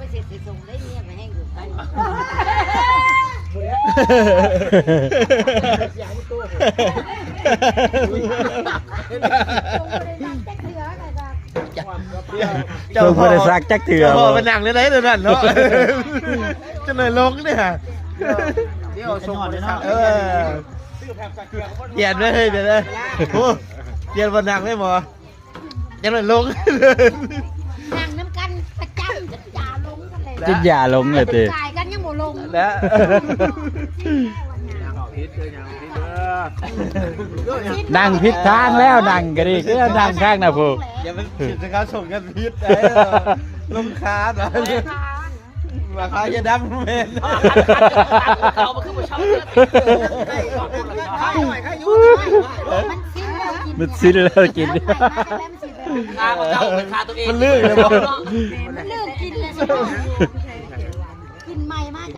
ໄປເສດໄປສົ່ງໄດ້ເມຍໄປແຮງຢູ່ໄປ ເຈົ້າບໍ່ໄດ້ສັກຈັກເທື່ອ ເຈົ້າພໍ່ໄປນັ່ງໃນໃດເຫຼົ່ານັ້ນເນາະ ຈະໜ້ອຍລົງເດ້ ດຽວສົ່ງບໍ່ໄດ້ສັກ ເອີ ປ່ຽນເລີຍ ປ່ຽນເລີຍ ໂອ້ ປ່ຽນບໍ່ນັ່ງເລີຍໝໍ ຈັ່ງນັ້ນລົງ ນັ່ງນຳກັນປະຈຳ ຈັກຢາລົງຊັ້ນແຫຼະ ຈັກຢາລົງເລີຍຕິ ກາຍກັນຍັງບໍ່ລົງ ແລະ ນັ່ງຜິດທາງແລ້ວ ນັ່ງກະດິກ ນັ່ງທາງນະພຸ້ນ ຢ່າໄປຄິດວ່າເຂົາສົ່ງກັນຜິດເດ້ ລົງຄານະ ວ່າເຂົາຈະດຳແມ່ນ ເຂົາມັນຄືບໍ່ຊອບ ມັນຊິນແລ້ວກິນ ມັນຊິນແລ້ວກິນ ຂ້າພະເຈົ້າໄປຂ້າຕົວເອງ ມັນເລີກແລ້ວບໍ່ ມັນເລີກກິນແລ້ວ ກິນໃໝ່ມາ